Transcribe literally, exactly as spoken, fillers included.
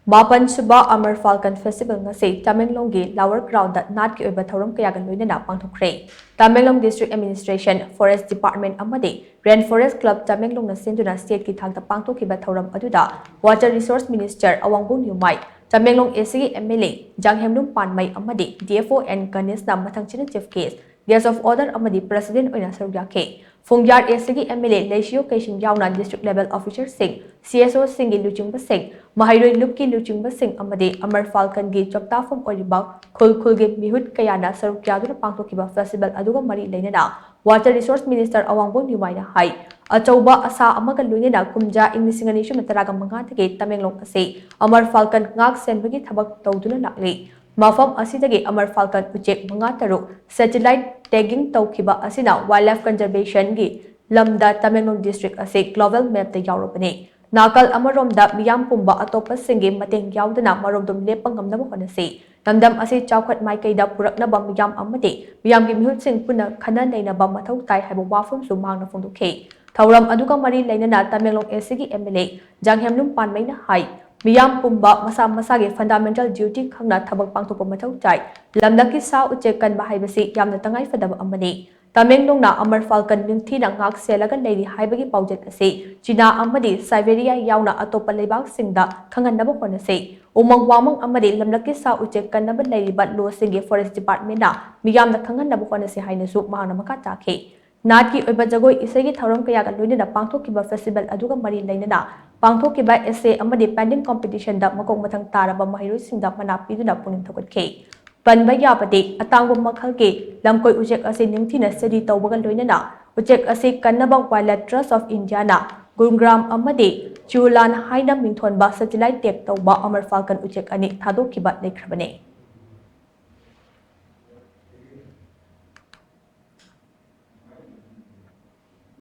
ꯃꯥꯄꯟ ꯁꯨꯕ Amar Falcon Festival ꯉꯁꯤ ꯇꯃꯦꯡꯂꯣꯡꯒꯤ Lower Ground ꯗ ꯅꯥꯠꯀꯤ ꯑꯣꯏꯕ ꯊꯧꯔꯝ ꯀꯌꯥꯒ ꯂꯣꯏꯅꯅ ꯄꯥꯡꯊꯣꯛꯈ꯭ꯔꯦ꯫ Tamenglong District Administration, Forest Department ꯑꯃꯗꯤ Rain Forest Club ꯇꯃꯦꯡꯂꯣꯡꯅ ꯁꯤꯟꯗꯨꯅ state ꯀꯤ ꯊꯥꯛꯇ ꯄꯥꯡꯊꯣꯛꯈꯤꯕ ꯊꯧꯔꯝ ꯑꯗꯨꯗ Water Resource Minister ꯑꯋꯥꯡꯕꯣꯡ ꯅ꯭ꯌꯨꯃꯥꯏ, Tamenglong A C ꯒꯤ M L A ꯖꯥꯡꯍꯦꯝꯂꯨꯝ ꯄꯥꯟꯃꯩ ꯑꯃꯗꯤ D F O N ꯒꯅꯦꯁꯅ ꯃꯊꯪ ꯆꯤꯅ Chief Guest, Guest of Honour ꯑꯃꯗꯤ President ꯑꯣꯏꯅ ꯁꯔꯨꯛ ꯌꯥꯈꯤ꯫ ꯐꯨꯡꯖꯥꯔ A C ꯒꯤ M L A ꯂꯩꯁꯤꯌꯣ ꯀꯩꯁꯤꯡ ꯌꯥꯎꯅ District Level Officer ꯁꯤꯡ, C S O ꯁꯤꯡꯒꯤ ꯂꯨꯆꯤꯡꯕꯁꯤꯡ, ꯃꯍꯩꯔꯣꯏ ꯂꯨꯞꯀꯤ ꯂꯨꯆꯤꯡꯕꯁꯤꯡ ꯑꯃꯗꯤ Amar Falcon ꯒꯤ ꯆꯥꯛꯇꯥꯐꯝ ꯑꯣꯏꯔꯤꯕ ꯈꯨꯜ ꯈꯨꯜꯒꯤ ꯃꯤꯍꯨꯠ ꯀꯌꯥꯅ ꯁꯔꯨꯛ ꯌꯥꯗꯨꯅ ꯄꯥꯡꯊꯣꯛꯈꯤꯕ festival ꯑꯗꯨꯒ ꯃꯔꯤ ꯂꯩꯅꯅ Water Resource Minister ꯑꯋꯥꯡꯕꯣꯡ ꯅ꯭ꯌꯨꯃꯥꯏꯅ ꯍꯥꯏ, ꯑꯆꯧꯕ ꯑꯁꯥ ꯑꯃꯒ ꯂꯣꯏꯅꯅ ꯀꯨꯝꯖꯥ ꯏꯪ ꯂꯤꯁꯤꯡ ꯑꯅꯤ ꯁꯨꯞꯅ ꯇꯔꯥꯒ ꯃꯉꯥꯗꯒꯤ ꯇꯃꯦꯡꯂꯣꯡ ꯑꯁꯤ Amar Falcon ꯉꯥꯛ ꯁꯦꯟꯕꯒꯤ ꯊꯕꯛ ꯇꯧꯗꯨꯅ ꯂꯥꯛꯂꯤ꯫ ꯃꯐꯝ ꯑꯁꯤꯗꯒꯤ Amar Falcon ꯎꯆꯦꯛ ꯃꯉꯥ ꯇꯔꯨꯛ satellite tagging ꯇꯧꯈꯤꯕ ꯑꯁꯤꯅ wildlife conservation ꯒꯤ ꯂꯝꯗ ꯇꯃꯦꯡꯂꯣꯡ district ꯑꯁꯤ global map ꯇ ꯌꯥꯎꯔꯕꯅꯤ꯫ ꯅꯥꯀꯜ ꯑꯃꯔꯣꯝꯗ ꯃꯤꯌꯥꯝ ꯄꯨꯝꯕ ꯑꯇꯣꯞꯄꯁꯤꯡꯒꯤ ꯃꯇꯦꯡ ꯌꯥꯎꯗꯅ ꯃꯔꯣꯝꯗꯣꯝ ꯂꯦꯞꯄ ꯉꯝꯅꯕ ꯍꯣꯠꯅꯁꯤ꯫ ꯂꯝꯗꯝ ꯑꯁꯤ ꯆꯥꯎꯈꯠ ꯃꯥꯏꯀꯩꯗ ꯄꯨꯔꯛꯅꯕ ꯃꯤꯌꯥꯝ ꯑꯃꯗꯤ ꯃꯤꯌꯥꯝꯒꯤ ꯃꯤꯍꯨꯠꯁꯤꯡ ꯄꯨꯟꯅ ꯈꯟꯅ ꯅꯩꯅꯕ ꯃꯊꯧ ꯇꯥꯏ ꯍꯥꯏꯕ ꯋꯥꯐꯝꯁꯨ ꯃꯍꯥꯛꯅ ꯐꯣꯡꯗꯣꯛꯈꯤ꯫ ꯊꯧꯔꯝ ꯑꯗꯨꯒ ꯃꯔꯤ ꯂꯩꯅꯅ ꯇꯃꯦꯡꯂꯣꯡ A C ꯒꯤ M L A ꯖꯥꯡꯍꯦꯝꯂꯨꯝ ꯄꯥꯟꯃꯩꯅ ꯍꯥꯏ, ꯃꯤꯌꯥꯝ ꯄꯨꯝꯕ ꯃꯁꯥ ꯃꯁꯥꯒꯤ fundamental duty ꯈꯪꯅ ꯊꯕꯛ ꯄꯥꯡꯊꯣꯛꯄ ꯃꯊꯧ ꯇꯥꯏ꯫ ꯂꯝꯂꯛꯀꯤ ꯁꯥ ꯎꯆꯦꯛ ꯀꯟꯕ ꯍꯥꯏꯕꯁꯤ ꯌꯥꯝꯅ ꯇꯉꯥꯏꯐꯗꯕ ꯑꯃꯅꯤ꯫ ꯇꯃꯦꯡꯂꯣꯡꯅ Amar Falcon ꯅꯤꯡꯊꯤꯅ ꯉꯥꯛ ꯁꯦꯜꯂꯒ ꯂꯩꯔꯤ ꯍꯥꯏꯕꯒꯤ ꯄꯥꯎꯖꯦꯜ ꯑꯁꯤ ꯆꯤꯅꯥ ꯑꯃꯗꯤ Siberia ꯌꯥꯎꯅ ꯑꯇꯣꯞꯄ ꯂꯩꯕꯥꯛꯁꯤꯡꯗ ꯈꯪꯍꯟꯅꯕ ꯍꯣꯠꯅꯁꯤ꯫ ꯎꯃꯪ ꯋꯥꯃꯪ ꯑꯃꯗꯤ ꯂꯝꯂꯛꯀꯤ ꯁꯥ ꯎꯆꯦꯛ ꯀꯟꯅꯕ ꯂꯩꯔꯤꯕ ꯂꯣꯁꯤꯡꯒꯤ Forest Department ꯅ ꯃꯤꯌꯥꯝꯅ ꯈꯪꯍꯟꯅꯕ ꯍꯣꯠꯅꯁꯤ ꯍꯥꯏꯅꯁꯨ ꯃꯍꯥꯛꯅ ꯃꯈꯥ ꯇꯥꯈꯤ꯫ ꯅꯥꯠꯀꯤ ꯑꯣꯏꯕ ꯖꯒꯣꯏ ꯏꯁꯩꯒꯤ ꯊꯧꯔꯝ ꯀꯌꯥꯒ ꯂꯣꯏꯅꯅ ꯄꯥꯡꯊꯣꯛꯈꯤꯕ festival ꯑꯗꯨꯒ ꯃꯔꯤ ꯂꯩꯅꯅ ꯄꯥꯡꯊꯣꯛꯈꯤꯕ essay ꯑꯃꯗꯤ painting competition ꯗ ꯃꯀꯣꯛ ꯃꯊꯪ ꯇꯥꯔꯕ ꯃꯍꯩꯔꯣꯏꯁꯤꯡꯗ ꯃꯅꯥ ꯄꯤꯗꯨꯅ ꯄꯨꯛꯅꯤꯡ ꯊꯧꯒꯠꯈꯤ꯫ ꯄꯟꯕ ꯌꯥꯕꯗꯤ, ꯑꯇꯥꯡꯕ ꯃꯈꯜꯒꯤ ꯂꯝꯀꯣꯏ ꯎꯆꯦꯛ ꯑꯁꯤ ꯅꯤꯡꯊꯤꯅ study ꯇꯧꯕꯒ ꯂꯣꯏꯅꯅ ꯎꯆꯦꯛ ꯑꯁꯤ ꯀꯟꯅꯕ Wildlife Trust of India ꯅ ꯒꯨꯔꯒ꯭ꯔꯥꯝ ꯑꯃꯗꯤ ꯆꯨꯂꯥꯟ ꯍꯥꯏꯅ ꯃꯤꯡꯊꯣꯟꯕ satellite tag ꯇꯧꯕ Amar Falcon ꯎꯆꯦꯛ ꯑꯅꯤ ꯊꯥꯗꯣꯛꯈꯤꯕ ꯂꯩꯈ꯭ꯔꯕꯅꯤ꯫